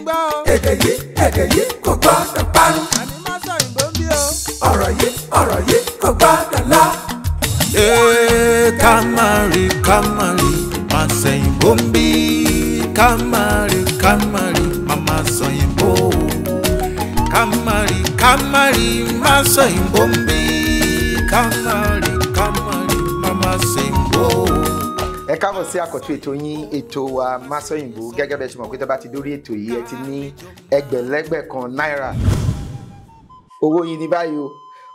Èdè yìí, èdè yìí kò gbọ́dọ̀ parun. Ọ̀rọ̀ yìí, ọ̀rọ̀ yìí kò gbọ́dọ̀ lọ. Ká má rí, ká má rí, má sẹ̀yìnbó ń bí. Ká má rí, ká má rí, má má sọ̀yìnbó. Ká má rí, ká má rí, má sọ̀yìnbó ń bí. Ká má rí, ká má rí, má má sẹ̀yìnbó. Ẹ káàbọ̀ sí àkọ́tún ètò yín, ètò wa Masọ̀yìnbó. Gẹ́gẹ́ bẹ́ẹ̀ ṣe mọ̀ pé tẹ́ bá ti dórí ètò yìí, ẹ ti ní ẹgbẹ̀lẹ́gbẹ̀ kan náírà. Owó yín ní báyìí o,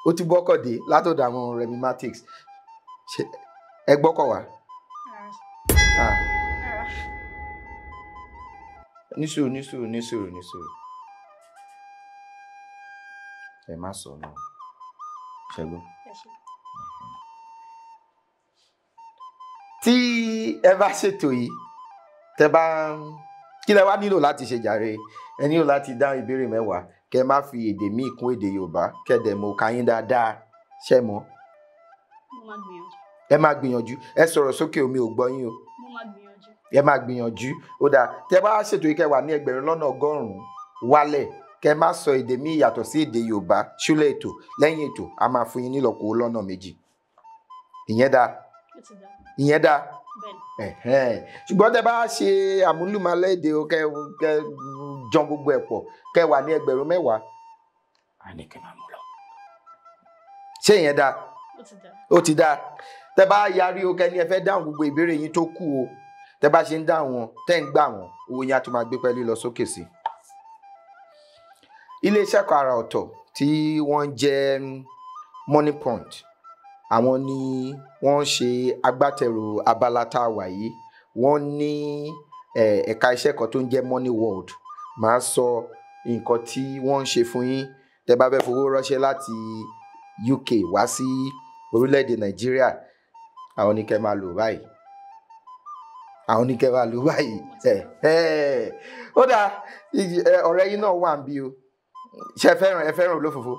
ó ti gbọ́kọ̀ dé látọ̀dọ̀ àwọn Remi Matics. Ṣé ẹ gbọ́kọ̀ wá? Ní sùúrù, ní sùúrù, ní sùúrù, ní sùúrù. Ẹ má sọ náà. Ṣẹ́gun. Tí ẹ bá ṣètò yìí, tẹ bá kí lẹ wá nílò láti ṣe jàre, ẹ nílò láti dáhùn ìbéèrè 10, kẹ má fi èdè míì kún èdè Yorùbá, kẹ dẹ̀ mọ̀ ká yín dáadáa. Ṣé mọ̀? Mo máa gbìyànjú. Ẹ máa gbìyànjú. Ẹ sọ̀rọ̀ sókè, omi ò gbọ́ yín o. Mo máa gbìyànjú. Ẹ máa gbìyànjú. Ó dáa, tẹ bá ṣètò yìí, kẹ wà ní 1,100,000 wálẹ̀, kẹ má sọ èdè míì yàtọ̀ sí èdè Yorùbá ṣúlẹ̀ ètò. Lẹ́yìn ètò, a máa fún yín nílọ́po lọ́nà 2. Ìyẹn dáa. Ìyẹn dáa. Ṣùgbọ́n tẹ bá ṣe àmúlùmálẹ̀ èdè o, kẹ jọ gbogbo ẹ̀ pọ̀, kẹ wà ní 10,000, á ní kẹ máa mú lọ. Ṣé ìyẹn dáa? Ó ti dáa. Tẹ bá yarí o, kẹ ní ẹ fẹ́ dáhùn gbogbo ìbéèrè yín tó kù o, tẹ bá ṣe ń dáhùn wọn, tẹ́ ń gbà wọ́n, owó yín á tún máa gbé pẹ́ẹ́lí lọ sókè sí. Iléeṣẹ́ kan àrà ọ̀tọ̀ tí wọ́n ń jẹ́ Money Point, àwọn ni wọ́n ń ṣe agbátẹrù abala tá a wà yìí. Wọ́n ní ẹ̀ka iṣẹ́ kan tó ń jẹ́ Money World. Màá sọ nǹkan tí wọ́n ń ṣe fún yín tẹ́ bá fẹ́ fowó ránṣẹ́ láti UK wá sí orílẹ̀-èdè Nàìjíríà. Àwọn ni kẹ́ máa lò báyìí. Àwọn ni kẹ́ máa lò báyìí. Ó dáa, ọ̀rẹ́ yín náà wà níbí o. Ṣé ẹ fẹ́ràn, ẹ fẹ́ràn olófòfó?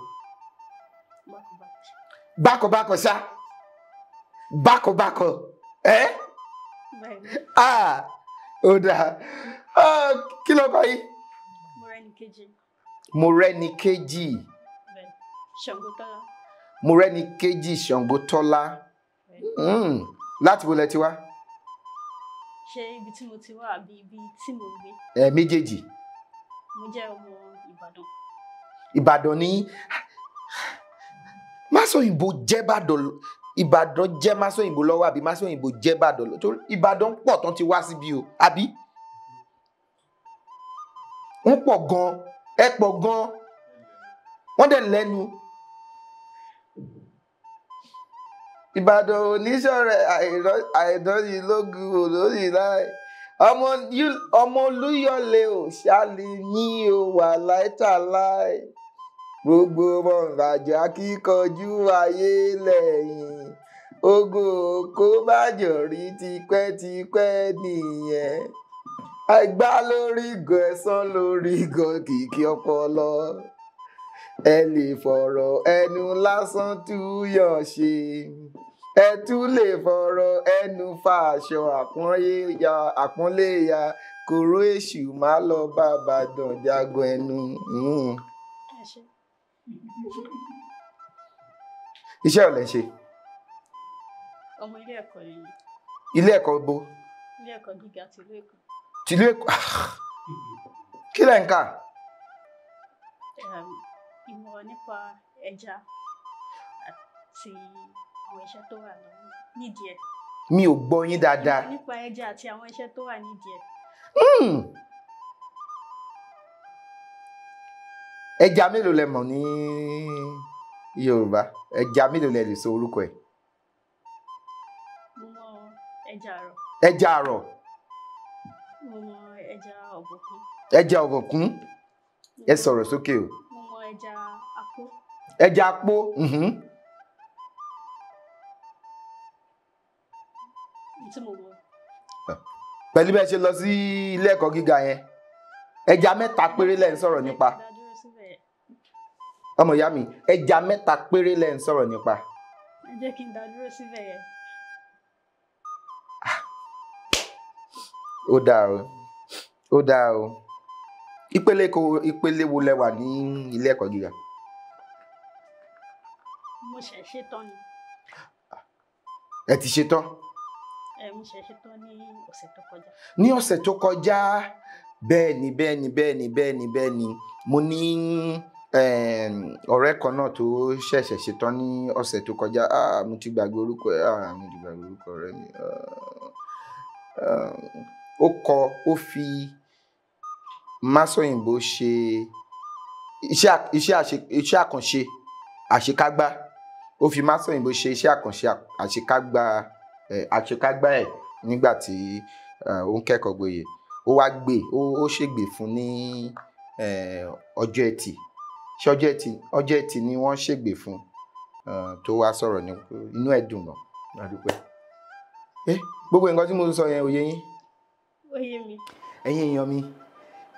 Bákọ̀bákọ̀ ṣá. Bákọ̀bákọ̀. Ẹ́? Ah! Ó dáa. Kí ló kọ yín? Mọ́rẹ́níkejì. Mọ́rẹ́níkejì. Ṣàngótọ́lá. Mọ́rẹ́níkejì Ṣàngótọ́lá. Láti bo lẹ ti wá? Ṣé ibi tí mo ti wá àbí ibi tí mo ń gbé? Ẹ méjèèjì. Mo jẹ́ ọmọ Ìbàdàn. Ìbàdàn ní Masọ̀yìnbó jẹ́ Ìbàdàn. Ìbàdàn jẹ́ Masọ̀yìnbó lọ́wọ́ àbí Masọ̀yìnbó jẹ́ Ìbàdàn lọ́wọ́? Torí Ìbàdàn pọ̀ tán ti wá síbi o, àbí? Wọ́n pọ̀ gan, ẹ pọ̀ gan, wọ́n dẹ̀ lẹ́nu. Ìbàdàn oníṣọ̀rẹ́ àìdánilógún olórí láì. Ọmọ Olúyọ̀lé ò ṣáàlì yín o, wà láìtàláì. Gbogbo ọmọ ìbàjẹ́ akíkanjú ayé lẹ́yìn. Ogun kò bàjọ́ rí tipẹ́tipẹ́ nìyẹn. Àìgbá lórí ìgò ẹ̀sán lórí ìgò kìkì ọpọlọ. Ẹ lè fọ̀rọ̀ ẹnu lásán túyọ̀ ṣe. Ẹ tún lè fọ̀rọ̀ ẹnu fa aṣọ àpọ́nlé ya. Kòró èṣù má lọ bá Ìbàdàn jagun ẹnu. Iṣẹ́ ò lẹ ṣe? Ọmọ ilé ẹ̀kọ́ ni. Ilé ẹ̀kọ́ bo? Ilé ẹ̀kọ́ gíga tìlú Èkó. Tìlú Èkó? Kí lẹ̀ ń kà? Ìmọ̀ nípa ẹja àti àwọn iṣẹ́ tó wà nídìí ẹ̀. Mi ò gbọ́ yín dáadáa. Ìmọ̀ nípa ẹja àti àwọn iṣẹ́ tó wà nídìí ẹ̀. Ẹja mélòó lẹ mọ̀ ní Yorùbá? Ẹja mélòó lẹ lè sọ orúkọ ẹ̀? Mo mọ̀ ẹja àrọ̀. Ẹja àrọ̀. Mo mọ̀ ẹja ọ̀bọ̀kún. Ẹja ọ̀bọ̀kún. Ẹ sọ̀rọ̀ sókè o. Mo mọ̀ ẹja apó. Ẹja apó. Tí mo mọ̀. Pẹ̀lú bí ẹ ṣe lọ sí ilé ẹ̀kọ́ gíga yẹn, ẹja 3 péré lẹ ń sọ̀rọ̀ nípa. Ọmọ ìyá mi, ẹja 3 péré lẹ ń sọ̀rọ̀ nípa. Ẹ jẹ́ kí n dá dúró síbẹ̀ yẹn. Ó dáa o, ó dáa o. Ìpele wo lẹ wà ní ilé ẹ̀kọ́ gíga? Mo ṣẹ̀ ṣetán ni. Ẹ ti ṣetán? Mo ṣẹ̀ ṣetán ní ọ̀sẹ̀ tó kọjá. Ní ọ̀sẹ̀ tó kọjá. Bẹ́ẹ̀ni bẹ́ẹ̀ni bẹ́ẹ̀ni bẹ́ẹ̀ni bẹ́ẹ̀ni. Mo ní ọ̀rẹ́ kan náà tó ṣẹ̀ṣẹ̀ ṣetán ní ọ̀sẹ̀ tó kọjá. Mo ti gbàgbé orúkọ ẹ̀. Mo ti gbàgbé orúkọ ọ̀rẹ́ mi. Ó kọ, ó fi Másọ̀yìnbó ṣe iṣẹ́ àkànṣe àṣekágbá. Ó fi Másọ̀yìnbó ṣe iṣẹ́ àkànṣe àṣekágbá ẹ̀ nígbà tí ó ń kẹ́kọ̀ọ́ gboyè. Ó wá gbé, ó ṣègbè fún ní ọjọ́ Ẹtì. Ṣé ọjọ́ Ẹtì ni wọ́n ṣègbè fún, tó wá sọ̀rọ̀ ní inú ẹ̀ dùn gan. A dúpẹ́. Gbogbo nǹkan tí mo sọ yẹn ò yé yín? Ó yé mi. Ẹ̀yin èèyàn mi,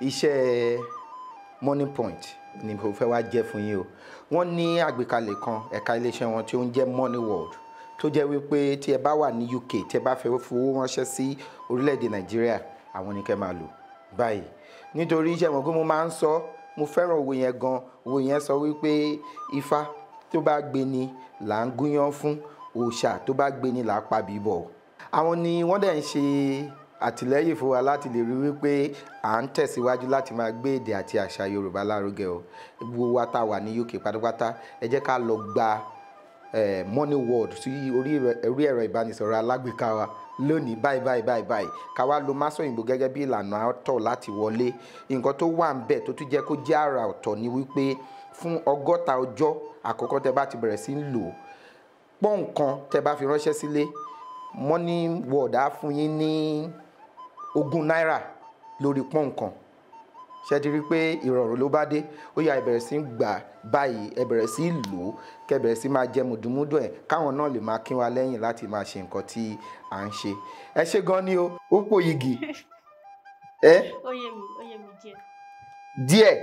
iṣẹ́ Money Point ni mo fẹ́ wá jẹ́ fún yín o. Wọ́n ní àgbékalẹ̀ kan ẹ̀ka iléeṣẹ́ wọn tí ó ń jẹ́ Money World, tó jẹ́ wípé tí ẹ bá wà ní UK, tí ẹ bá fẹ́ fowó ránṣẹ́ sí orílẹ̀-èdè Nàìjíríà, àwọn ni kẹ́ máa lò báyìí. Nítorí iṣẹ́ mọ̀ pé mo máa ń sọ, mo fẹ́ràn òwe yẹn gan. Òwe yẹn sọ wípé ifá tó bá gbé ni là ń gúnyán fún, òòṣà tó bá gbé ni là ń pa bíbọ̀. Àwọn ni wọ́n dẹ̀ ń ṣe àtìlẹ́yìn fún wa láti lè rí wípé à ń tẹ̀síwájú láti máa gbé èdè àti àṣà Yorùbá lárugẹ o. Gbogbo wa tá a wà ní UK pátápátá, ẹ jẹ́ ká lọ gba Money World sí orí ẹ̀rọ ìbánisọ̀rọ̀ alágbèéká wa lónìí báyìí báyìí báyìí báyìí. Ká wá lo Másọ̀yìnbó gẹ́gẹ́ bí ìlànà ọ̀tọ̀ láti wọlé. Nǹkan tó wà ń bẹ̀ tó tún jẹ́ kó jẹ́ àrà ọ̀tọ̀ ni wípé fún 60 ọjọ́ àkọ́kọ́ tẹ́ bá ti bẹ̀rẹ̀ sí ń lò, pọ́n nǹkan tẹ́ bá fi ránṣẹ́ sílé, Money World á fún yín ní 20 náírà lórí pọ́n nǹkan. Ṣé ti rí pé ìrọ̀rùn ló bá dé? Ó yá, ẹ bẹ̀rẹ̀ sí ń gbà báyìí, ẹ bẹ̀rẹ̀ sí ń lò ó, kẹ́ bẹ̀rẹ̀ sí máa jẹ mùdùmúdù ẹ̀, káwọn náà lè máa kín wa lẹ́yìn láti máa ṣe nǹkan tí à ń ṣe. Ẹ ṣé gan ni o, ó pò yìgì. Ó yé mi, ó yé mi díẹ̀. Díẹ̀.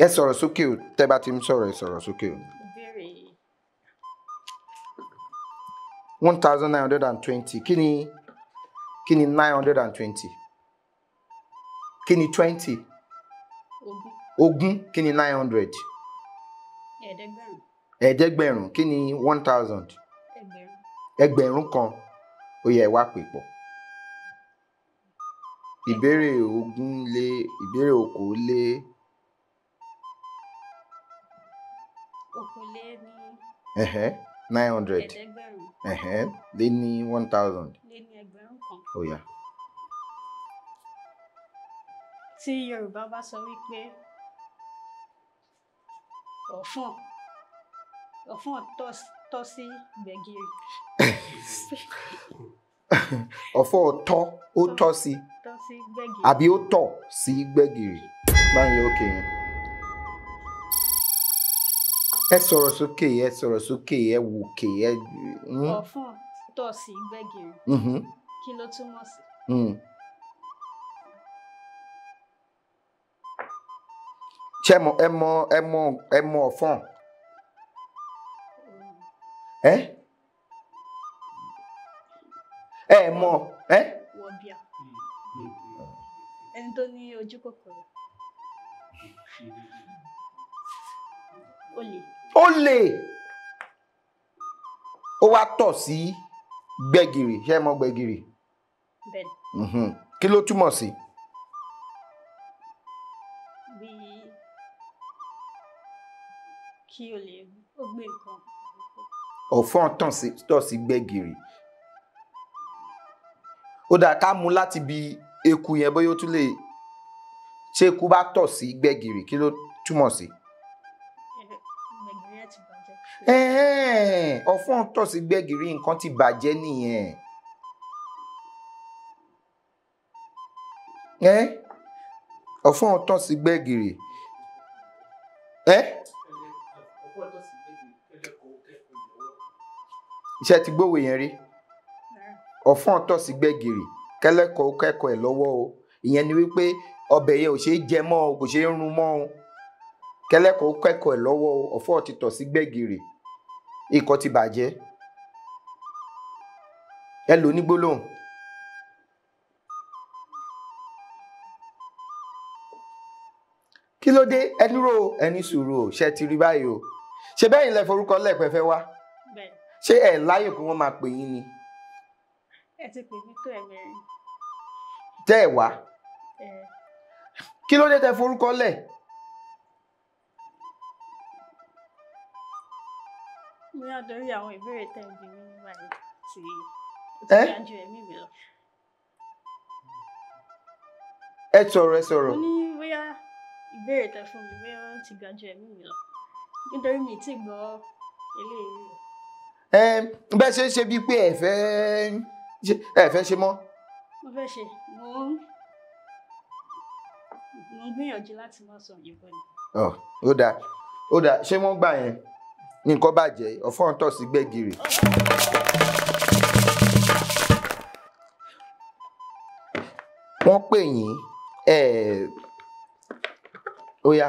Ẹ sọ̀rọ̀ sókè o, tẹ́ bá ti ń sọ̀rọ̀ ẹ sọ̀rọ̀ sókè o. 1920. Kí ni 920? Kí ni 20? Ogún. Kí ni 900? Ẹ̀ẹ́dẹ́gbẹ̀rún. Kí ni 1000? Ẹgbẹ̀rún kan. Ó yẹ wá pè pọ̀. Ìbéèrè ogún lé, ìbéèrè okòó lé. Okòó lé ní. 900. Lé ní 1000. Lé ní ẹgbẹ̀rún kan. Ó yá. Tí Yorùbá bá sọ wípé ọ̀fọ̀n tọ́ sí gbẹ̀gìrì. Ọ̀fọ̀n tọ́, ó tọ́ sí. Tọ́ sí gbẹ̀gìrì. Àbí ó tọ̀ sí gbẹ̀gìrì. Báyìí ókè yẹn. Ẹ sọ̀rọ̀ sókè, ẹ sọ̀rọ̀ sókè, ẹ wòkè, ẹ. Ọ̀fọ̀n tọ̀ sí gbẹ̀gìrì. Kí ló túmọ̀ sí? Ṣé ẹ mọ ọ̀fọ̀n? Ẹ? Ẹ mọ ẹ? Wọ̀bìà. Ẹni tó ní ojú kòkòrò. Olè. Olè. Ó wá tọ̀ sí gbẹ̀gìrì. Ṣé ẹ mọ̀ gbẹ̀gìrì? Bẹ́ẹ̀ni. Kí ló túmọ̀ sí? Bí kí olè ó gbé nǹkan. Ọ̀fọ̀n tọ̀ sí gbẹ̀gìrì. Ó dáa ká mú láti bi eku yẹn bóyá ó tún lè ṣé eku bá tọ̀ sí gbẹ̀gìrì, kí ló túmọ̀ sí? Gbẹ̀gìrì ẹ̀ ti bàjẹ́. Ọ̀fọ̀n tọ̀ sí gbẹ̀gìrì, nǹkan ti bàjẹ́ nìyẹn. Ọ̀fọ̀n tọ̀ sí gbẹ̀gìrì. Ṣé ti gbówó yẹn rí? Ọ̀fọ̀n tọ̀ sí gbẹ̀gìrì, kẹ́lẹ́kọ̀ọ́ kẹ́kọ̀ọ́ ẹ̀ lọ́wọ́ o. Ìyẹn ni wípé ọbẹ̀ yẹn ò ṣeé jẹ mọ́ o, kò ṣeé run mọ́ o. Kẹ́lẹ́kọ̀ọ́ kẹ́kọ̀ọ́ ẹ̀ lọ́wọ́ o, ọ̀fọ̀n ti tọ̀ sí gbẹ̀gìrì. Ikọ̀ ti bàjẹ́. Ẹ lò ní gbólóhùn. Kí ló dé? Ẹ dúró, ẹ ní sùúrù o, ṣe ti rí báyìí o. Ṣé bẹ́yìn lẹ forúkọ lẹ́pẹ́ fẹ́ wá? Bẹ́ẹ̀. Ṣé ẹ láyè kí wọ́n máa pè yín ni? Ẹ ti pè mí tó ẹ̀mẹrin. Tẹ́ ẹ wá. Kí ló dé tẹ forúkọ lẹ̀? Mo yà torí àwọn ìbéèrè tẹ́ ń bi mí báyìí tí ó ti dájú ẹ̀mí mi lọ. Ẹ sọ̀rọ̀, ẹ sọ̀rọ̀. Mo ní bóyá ìbéèrè tẹ́ fún mi bóyá ó ti ga ju ẹ̀mí mi lọ. Nítorí mi ti gbọ́ eléyìí. Bẹ́ẹ̀ ṣe ń ṣe bíi pé ẹ fẹ́ ṣe mọ́. Mo fẹ́ ṣe, mo ń gbìyànjú láti má sọ òyìnbó ni. Ó dáa, ó dáa, ṣé wọ́n gbà yẹn? Nǹkan bàjẹ́, ọ̀fọ́n tọ̀ sí gbẹ̀gìrì. Wọ́n pè yín, ó yá.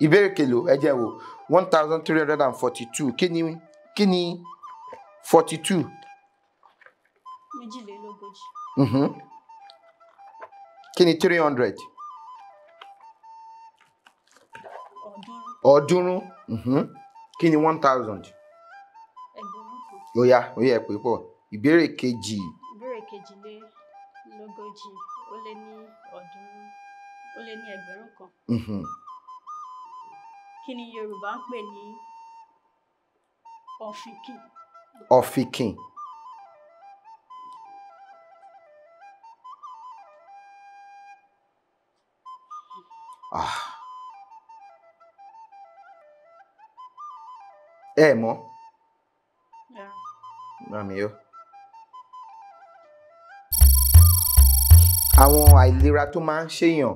Ìbéèrè kèlò, ẹ jẹ́ wò 1342. Kí ni 42? Méjìlélógójì. Kí ni 300? Ọ̀ọ́dúnrún. Kí ni 1000? Ẹgbẹ̀rún kan. Ó yá, ó yá, ẹ pè pọ̀. Ìbéèrè kejì. Ìbéèrè kejìlélógójì ó lé ní ọ̀ọ́dúnrún ó lé ní ẹgbẹ̀rún kan. Kí ni Yorùbá ń pè ní ọ̀fìnkìn? Ọ̀fìnkìn. Ẹ mọ̀? Màmí yọ. Àwọn àìlera tó máa ń ṣèyàn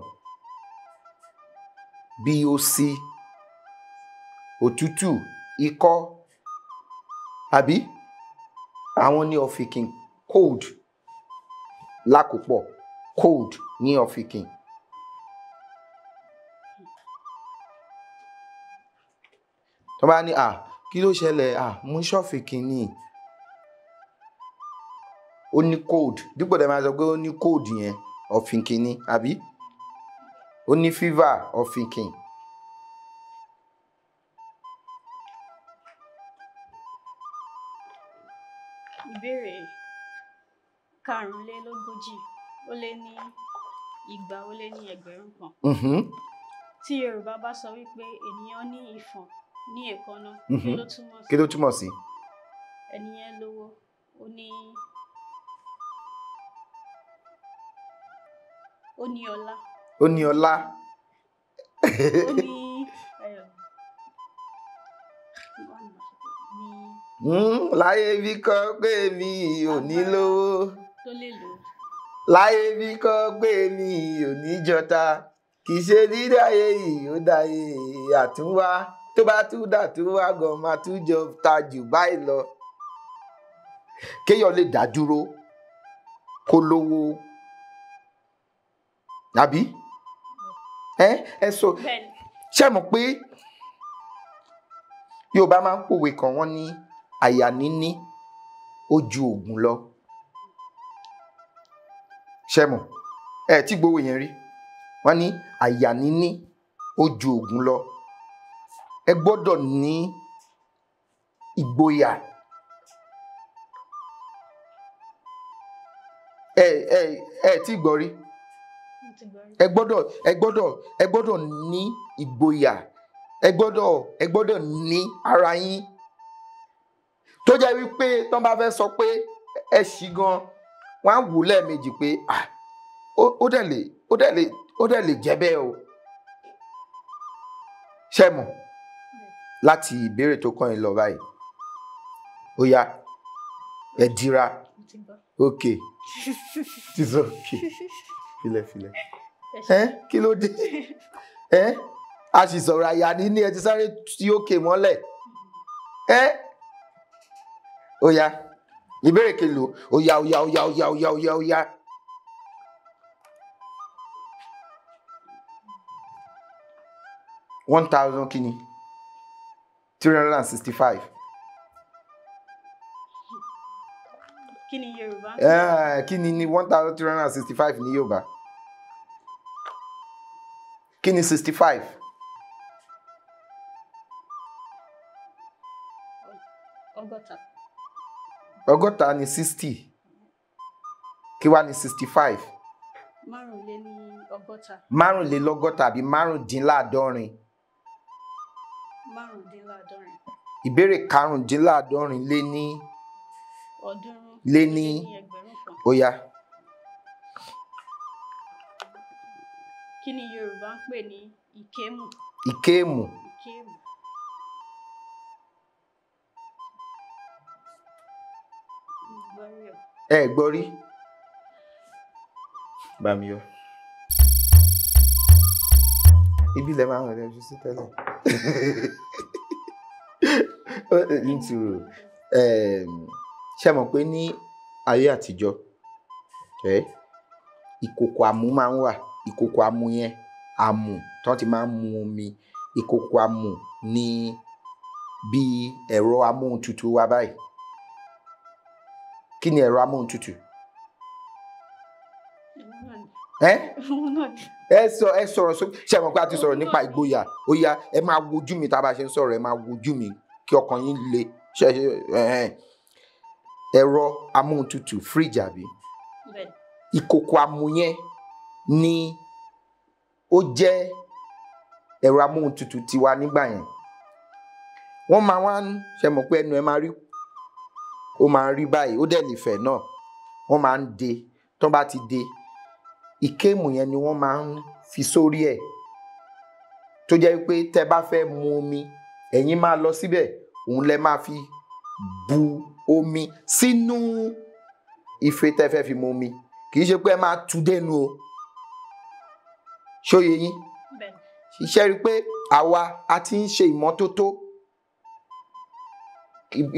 bí òsì, òtútù, ikọ́, àbí? Àwọn ní ọ̀fìnkìn, cold lákòpọ̀, cold ní ọ̀fìnkìn. Tó bá ní, kí ló ṣẹlẹ̀? Mú ṣọ́fìnkìn ni. Ó ní cold. Dípò tẹ́ máa sọ pé ó ní cold yẹn, ọ̀fìnkìn ni, àbí? Ó ní fever, ọ̀fìnkìn. Ìbéèrè karùnlélógójì ó lé ní igba ó lé ní ẹgbẹ̀rún kan. Tí Yorùbá bá sọ wípé ènìyàn ní ìfọ̀n ní èékánná, kí ló túmọ̀ sí? Kí ló túmọ̀ sí? Ẹnìyẹn lówó, ó ní ọlá. Ó ní ọlá. Ó ní Láyé bí kọ́ pé mi ò ní lówó. Tó lè lò. Láyé bí kọ́ pé mi ò ní jọta. Kì í ṣe dídáyé yìí ó dáyé àtúnwá. Tó bá tún dà tó wá gan máa tún jọ ta jù báyìí lọ. Kéèyàn lè dá dúró kó lówó. Àbí? Ẹ sọ, ṣé mọ̀ pé Yorùbá máa ń pòwe kan, wọ́n ní àyà níní ó ju ògùn lọ. Ṣé mọ̀? Ẹ tí gbowó yẹn rí. Wọ́n ní àyà níní ó ju ògùn lọ. Ẹ gbọ́dọ̀ ní ìgboyà. Ẹ tí gbọ́ rí. Ẹ gbọ́dọ̀ ní ìgboyà. Ẹ gbọ́dọ̀ ní ara yín. Tó jẹ́ wípé tán bá fẹ́ sọ pé ẹ ṣì gan, wọ́n á wò lẹ́ẹ̀mejì pé ó dẹ̀ lè jẹ́ bẹ́ẹ̀ o. Ṣé mọ̀? Láti ìbéèrè tó kàn yín lọ báyìí. Ó yá, ẹ dira. Okay. It's okay. Filẹ̀ filẹ̀. Kí ló dé? A sì sọ̀rọ̀ àyà níní, ẹ ti sáré tí ó kè mọ́lẹ̀. Ó yá. Ìbéèrè kelo. Ó yá ó yá ó yá ó yá ó yá ó yá ó yá. 1,000 kini 365. Kí ni Yorùbá? Kí ni 1,365 ní Yorùbá? Kí ni 65? Ọgọ́ta. Ọgọ́ta ni 60. Kí wá ní 65? Márùnlélọ́gọ́ta. Márùnlélọ́gọ́ta àbí márùndínláàdọ́rin? Márùndínláàdọ́rin. Ìbéèrè karùndínláàdọ́rin lé ní ọ̀ọ́dúnrún lé ní ó yá. Kí ni Yorùbá ń pè ní ìkémù? Ìkémù. Ìkémù. Ẹ gbọ́ rí. Bá mi yọ. Ibi ilẹ̀ máa ń rẹ̀ ju sí tẹ́lẹ̀. Nítorí ṣe mọ̀ pé ní ayé àtijọ́, ìkòkò àmù máa ń wà. Ìkòkò àmù yẹn, àmù tó ti máa ń mu omi. Ìkòkò àmù ní bí ẹ̀rọ amóhuntutù wa báyìí. Kí ni ẹ̀rọ amóhuntutù? Ẹ sọ̀rọ̀ sókè. Ṣé ẹ mọ̀ pé a ti sọ̀rọ̀ nípa ìgboyà? Ó yá, ẹ máa wojú mi tá a bá ṣe ń sọ̀rọ̀, ẹ máa wojú mi kí ọkàn yín le. Ṣe ẹ̀rọ amóhuntutù, fíríjì àbí? Ìkòkò àmù yẹn ni ó jẹ́ ẹ̀rọ amóhuntutù tiwa nígbà yẹn. Wọ́n máa wá ń ṣe mọ̀ pé ẹnu ẹ máa rí, ó máa ń rí báyìí, ó dẹ̀ lè fẹ̀ náà. Wọ́n máa ń de, tó bá ti de, ìkémù yẹn ni wọ́n máa ń fi sórí ẹ̀. Tó jẹ́ pé tẹ́ bá fẹ́ mu omi, ẹ̀yin máa lọ síbẹ̀, òun lẹ máa fi bu omi sínú ife tẹ́ fẹ́ fi mu omi. Kì í ṣe pé ẹ máa tu dénú o. Ṣó yé yín? Ṣiṣẹ́ rí pé àwa a ti ń ṣe ìmọ́tótó.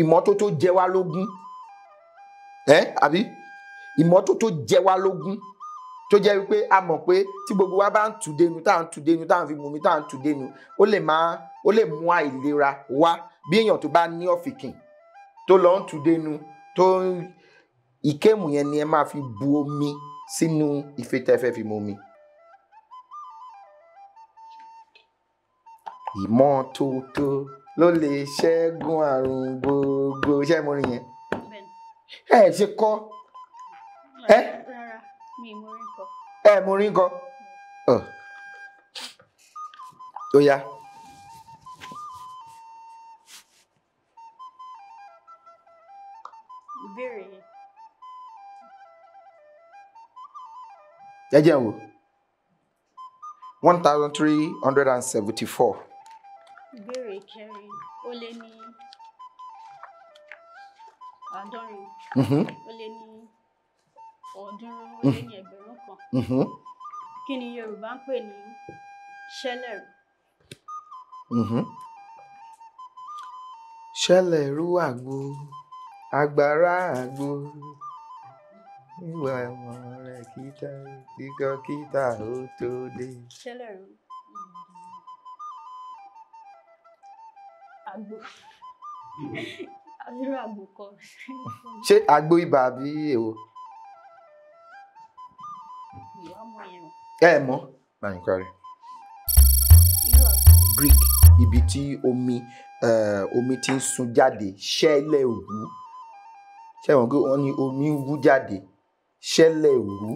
Ìmọ́tótó jẹ wá lógún. Àbí? Ìmọ́tótó jẹ wá lógún. Tó jẹ́ wípé a mọ̀ pé tí gbogbo wa bá ń tu dénú, tá à ń tu dénú, tá à ń fi mumi, tá à ń tu dénú, ó lè mú àìlera wá. Bí èèyàn tó bá ní ọ̀fìnkìn tó lọ ń tu dénú, tó ìkémù yẹn ni ẹ máa fi bu omi sínú ife tẹ́ fẹ́ fi mu omi. Ìmọ́tótó ló lè ṣẹ́gun àrùn gbogbo. Ṣé mo rí yẹn? Ẹ ṣe kọ́. Rárá, mi ò mọ orin kọ. Ẹ mo rí kọ. Ó yá. Ìbéèrè yẹn. Ẹ jẹ́ n wò. 1,374. Ìbéèrè kẹrin ó lé ní àádọ́rin. Ó lé ní ọ̀ọ́dúnrún ó lé ní ẹgbẹ̀rún kan. Kí ni Yorùbá ń pè ní ṣẹlẹ̀rú? Ṣẹlẹ̀rú àgbo, agbára àgbo, ìwà ẹ̀wọ̀n rẹ̀ kíta kíkọ́ kíta ó tó dé. Ṣẹlẹ̀rú àgbo, irú àgbo kọ́. Ṣé àgbo ibà àbí èwo? Ẹ mọ̀, báyìí. Greek, ibi tí omi omi ti ń sun jáde, ṣẹlẹ̀ rú. Ṣé wọ́n pé wọ́n ní omi ń rú jáde, ṣẹlẹ̀ rú.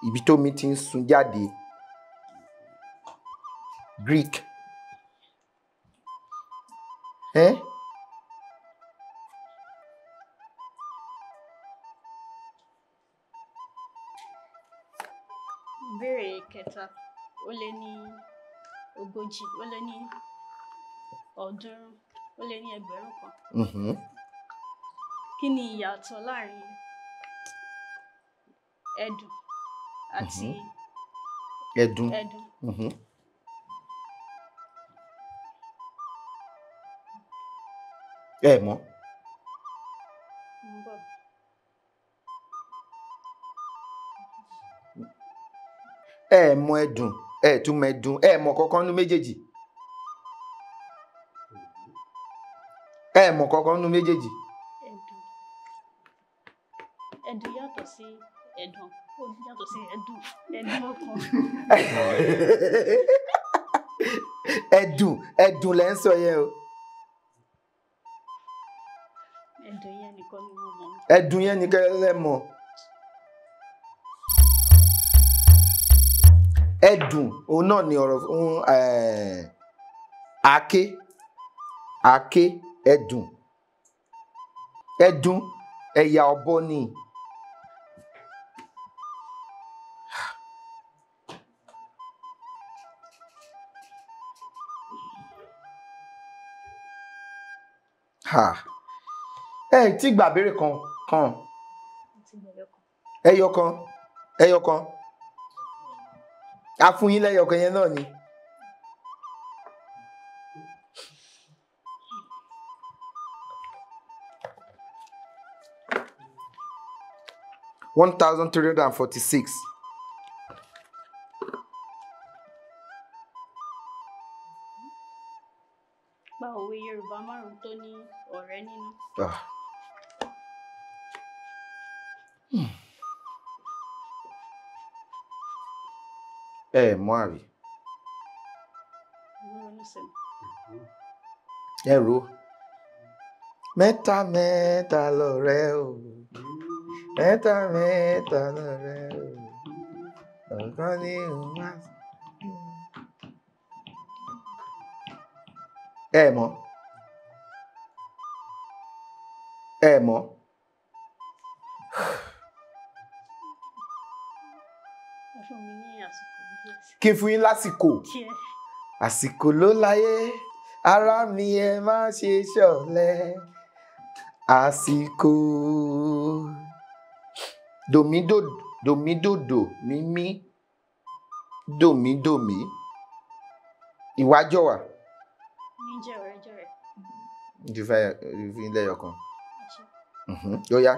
Ibi tó omi ti ń sun jáde. Greek. Ìbéèrè kẹta ó lé ní ogójì, ó lé ní ọ̀ọ́dúnrún, ó lé ní ẹgbẹ̀rún kan. Kí ni ìyàtọ̀ láàrin ẹdùn àti ẹdùn? Ẹdùn. Ẹ mọ̀. Mo ń bọ̀. Ẹ mọ ẹdùn, ẹ tún mọ ẹdùn, ẹ mọ kankan nú méjèèjì. Ẹ mọ kankan nú méjèèjì. Ẹdùn. Ẹdùn yàtọ̀ sí ẹ̀dùn. Ó yàtọ̀ sí ẹdùn. Ẹdùn ọkàn. Ẹdùn, ẹdùn lẹ́ ń sọ yẹn o. Ẹdùn yẹn nìkan ni mo mọ̀. Ẹdùn yẹn nìkan lẹ mọ̀. Ẹdùn òun náà ni ọ̀rọ̀ fún àáké, àáké, ẹdùn. Ẹdùn ẹ̀yà ọ̀bọ ni. Ha. Ẹ tí gbà béèrè kan kan. Mo ti gbà ẹyọ kan. Ẹyọ kan, ẹyọ kan. A fún yín lẹ́yọ kan yẹn náà ni. (1346). Pa òwe Yorùbá márùn-ún tó ní ọ̀rẹ́ nínú. Ah. Ẹ mọ̀ àbí? Mo ń ronú sí i. Ẹ rò ó. Mẹ́ta mẹ́ta lọ̀rẹ́ o. Mẹ́ta mẹ́ta lọ̀rẹ́ o. Ọ̀kan ní òun wá. Ẹ mọ̀. Ẹ mọ̀. Ẹ fún mi ní àsìkò díẹ̀ sí. Kí n fún yín lásìkò. Díẹ̀. Àsìkò ló láyé, ara mi ẹ má ṣe ṣọ̀lẹ. Àsìkò. Dòmídòdò, dòmídòdò, mímí. Dòmídòmí. Ìwájọwà. Ní jẹ́ ọ̀rẹ́ jọ̀rẹ́. Ju fẹ́ fi lẹ́yọ̀ kan. Ẹ ṣé. Ó yá.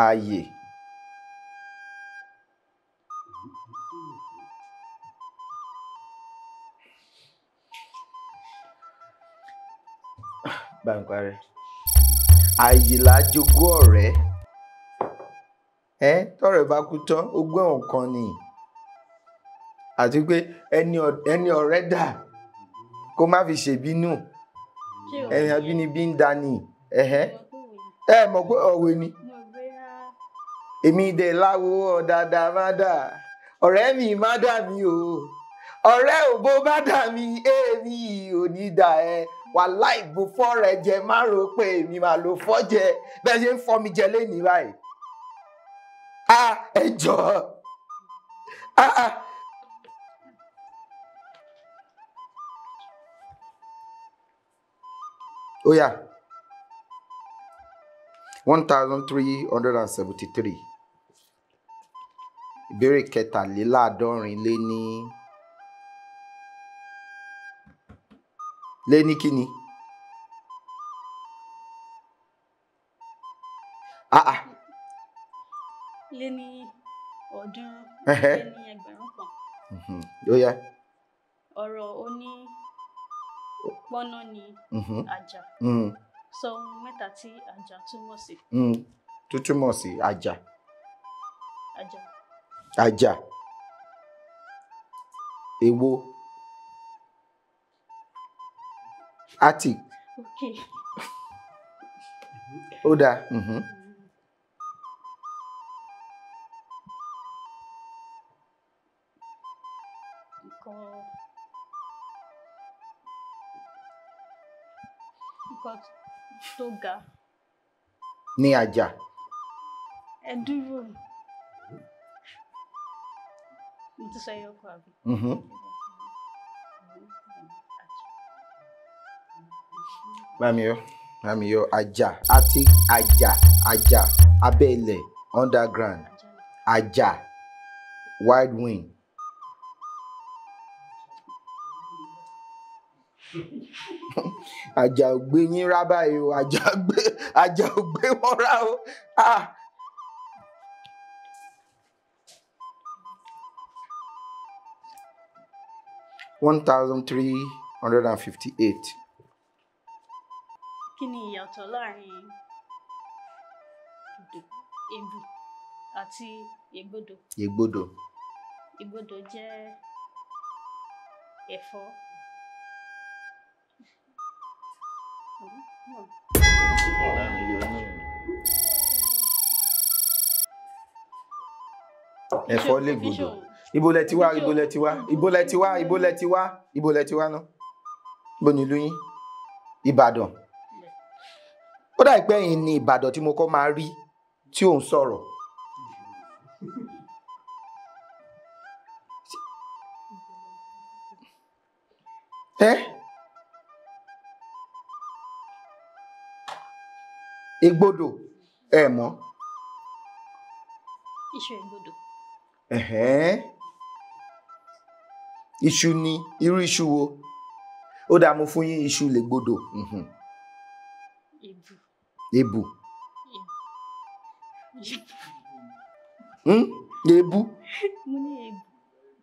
Ààyè. Báńkì rẹ̀. Ààyè là á jogún ọ̀rẹ́. Ẹ́ tọ́rẹ̀ bá kú tán, ogún ẹ̀wọ̀n kan ni. Àti pé ẹni ọ̀rẹ́ dà kó má fi ṣèbínú. Ṣé òwe Ẹni ni ẹ? abínibí ń dani. Ẹ̀hẹ́. Mo rò pé òwe ni. Ẹ mọ̀ pé òwe ni. Mo rò bóyá Èmi dẹ̀ láwo ọ̀dàdà má dà. Ọ̀rẹ́ mi má dà mí o. Ọ̀rẹ́ ò bó bá dà mí, èmi ò ní dà ẹ́. Wàláì bó fọ́ rẹ jẹ, má rò pé èmi máa lo fọ́ jẹ. Bẹ́ẹ̀ ṣe ń fọ́ mi jẹ lénìí báyìí. A ẹ jọ̀ọ́. A a. Ó yá. 1373. Ìbéèrè kẹtàléláàádọ́rin lé ní lé ní kíni? Ah ah. lé ní ọ̀ọ́dúnrún Ẹ̀hẹ́. lé ní ẹgbẹ̀rún kan. Ó yá. Ọ̀rọ̀ oní pọ́nà ni àjà. Sọ ohun mẹ́ta tí àjà túmọ̀ sí. Tó túmọ̀ sí àjà. Àjà. Àjà. Èwo? Attic. Okay. Ó dáa. Nǹkan tó ga. Ní àjà. Ẹ dúró. Mo ti sọ ẹyọ kan àbí? Bámi yọ, bámi yọ àjà, attic, àjà, àjà, abẹ́ ilẹ̀, underground, àjà, wide wing. Àjà ò gbé yín rá báyìí o, àjà ò gbé wọn rá o. Ah. 1358. Kí ni ìyàtọ̀ láàrin èbù àti ègbodò? Ègbodò. Ègbodò jẹ́ ẹ̀fọ́. Ẹ̀fọ́ lègbodò. Ibo lẹ ti wá, ibo lẹ ti wá, ibo lẹ ti wá, ibo lẹ ti wá, ibo lẹ ti wá ná. Ibo ni ìlú yín? Ìbàdàn. Ó dà pé ẹ̀yin ni Ìbàdàn tí mo kọ́ máa rí tí ò ń sọ̀rọ̀. Ẹ́ Ègbodò ẹ mọ̀. Iṣu ègbodò. Ẹ̀hẹ́n. Iṣu ni, irú iṣu wo? Ó dáa, mo fún yín iṣu lègbodò. Èbù. Èbù. Èbù. Mo ní èbù.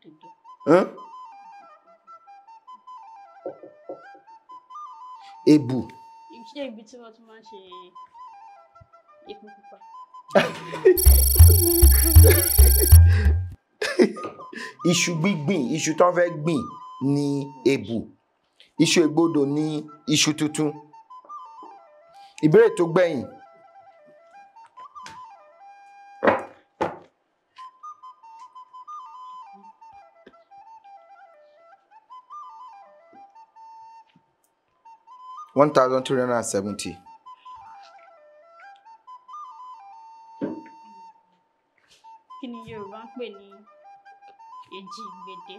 Dòdò. Èbù. Ṣé ibi tí wọ́n ti máa ń ṣe epo pupa? Iṣu gbígbìn, iṣu tó ń fẹ́ gbìn ni èbù. Iṣu ègbodò ni iṣu tuntun. Ìbéèrè tó gbẹ̀yìn. (1370). Kí ni Yorùbá ń pè ní èjìgbèdé?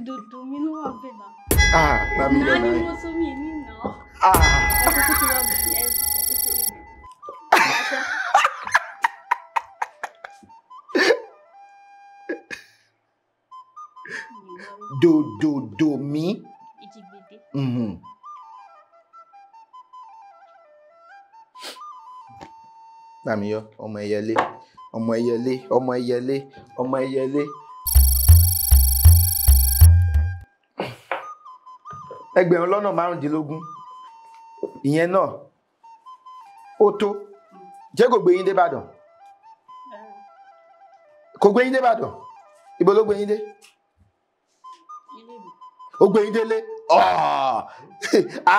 Dòdò mi ló wà bẹ́ẹ̀ náà. Ah, mami Náà ni lọ mo sọ mí ní nà. Ah. Ẹ kúkú ti wá bẹ̀ ẹ kúkú ti wá bẹ̀. Dòdòdò mi. Èjìgbèdé. Bàmíyọ, ọmọ ẹyẹlé, ọmọ ẹyẹlé, ọmọ ẹyẹlé, ọmọ ẹyẹlé. 2,015. Ìyẹn náà ó tó. Jẹ́ kò gbé yín dé Ìbàdàn? Kò gbé yín dé Ìbàdàn? Ibo ló gbé yín dé? Ó gbé yín délé.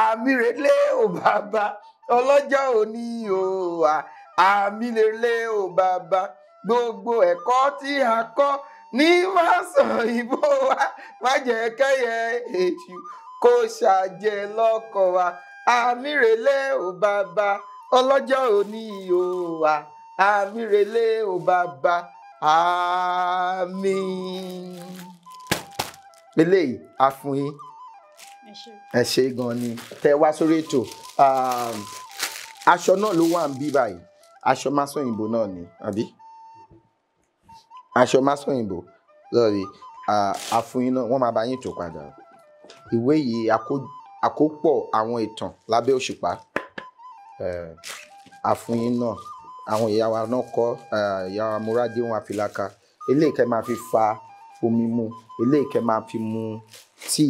Àmì rèlé ò bàbá, ọlọ́jọ́ òní o, àmì rèlé ò bàbá, gbogbo ẹ̀kọ́ tí a kọ́ ní Másọ̀yìnbó wa, má jẹ́ kẹ́yẹ èṣù kó ṣàjẹ́ lọ́kọ̀ wa. Àmì rèlé ò bàbá, ọlọ́jọ́ òní o, àmì rèlé ò bàbá, àmín. Eléyìí a fún yín. Ẹ ṣé gan ni tẹ wá sórí ètò. Aṣọ náà ló wà ń bí báyìí. Aṣọ Másọ̀yìnbó náà ni, àbí? Aṣọ Másọ̀yìnbó lọ́ọ̀rì àfún yín náà, wọ́n máa bá yín tò padà. Ìwé yìí àkópọ̀ àwọn ìtàn lábẹ́ òṣùpá. Àfún yín náà, àwọn ìyá wa náà kọ́, ìyá wa Múrádé wọn àfìlàkà. Eléyìí kẹ́ máa fi fa omi mu, eléyìí kẹ́ máa fi mu tíì.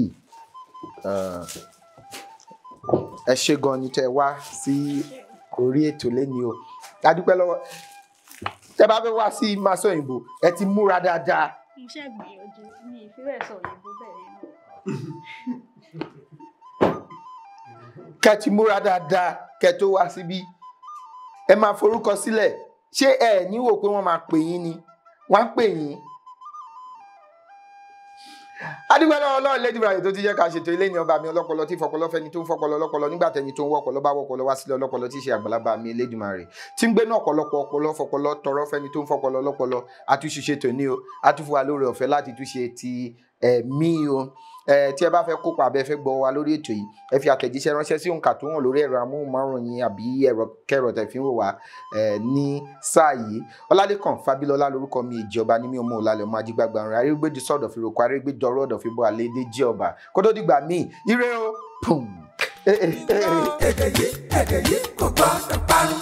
Ẹ ṣé gan ni tẹ wá sí orí ètò lẹ́ni o. A dúpẹ́ lọ́wọ́. Tẹ bá fẹ́ wá sí Másọ̀yìnbó, ẹ ti múra dáadáa. Mo ṣe gbìyànjú, mi ì fi bẹ́ẹ̀ sọ òyìnbó bẹ́ẹ̀ náà. Kẹ́ ti múra dáadáa kẹ́ tó wá síbí. Ẹ máa forúkọ sílẹ̀. Ṣé ẹ ní wò pé wọ́n máa pè yín ni? Wọ́n á pè yín. Adúgbò lọ́wọ́ Ọlọ́run Lédùmarè tó ti jẹ́ ká ṣètò ilé ní ọba mi ọlọ́pọlọ tí fọpọlọ fẹ́ni tó ń fọpọlọ ọlọ́pọlọ nígbà tẹni tó ń wọ́pọlọ bá wọ́pọlọ wá sílẹ̀ ọlọ́pọlọ tí í ṣe àgbàlagbà mi Elédùmarè tí ń gbénú ọ̀pọ̀lọpọ̀ ọpọlọ fọpọlọ tọrọ fẹ́ni tó ń fọpọlọ ọlọ́pọlọ. Àtúnṣe tòní o, àtúnfún wa lóore ọ̀fẹ́ láti túnṣe ti Ẹ̀mí o, tí ẹ bá fẹ́ kópa àbẹ́ fẹ́ gbọ́ wa lórí ètò yìí, ẹ fi àtẹ̀jíṣẹ́ ránṣẹ́ sí òǹkà tó hàn lórí ẹ̀rọ amóhùnmáwòrán yín àbí ẹ̀rọ kẹrọ tẹ̀ fi ń wò wá ní sáà yìí. Ọlálẹ́kàn Fábílọ́lá lórúkọ mi, ìjọba ní mi ò mọ òlàlẹ̀ ọmọ ajígbàgbà rẹ̀ arégbèdì sọ̀dọ̀ fi roko arégbèdọ̀rọ̀ ọ̀dọ̀ fi bọ́ àlédè jí ọba kó tó dìgbà míì, ire o. Pum. Èdè yìí, èdè yìí kò gbọ́dọ̀ parun.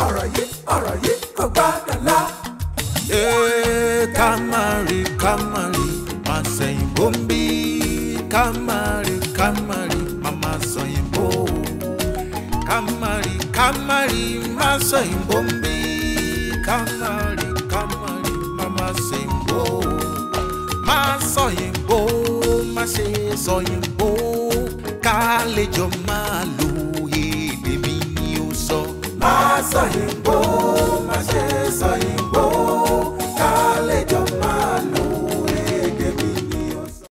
Ọ̀rọ̀ yìí, ọ̀rọ̀ yìí kò gbọ́dọ̀ lọ. Ká má rí, ká má rí, má sẹ̀yìnbó ń bí. Ká má rí, ká má rí, má má sọ̀yìnbó. Ká má rí, ká má rí, má sọ̀yìnbó ń bí. Ká má rí, ká má rí, má má sẹ̀yìnbó. Má sọ̀yìnbó, má ṣe sọ̀yìnbó. Ká lè jọ máa lo èdè mi ni ó sọ. Má sọ̀yìnbó, má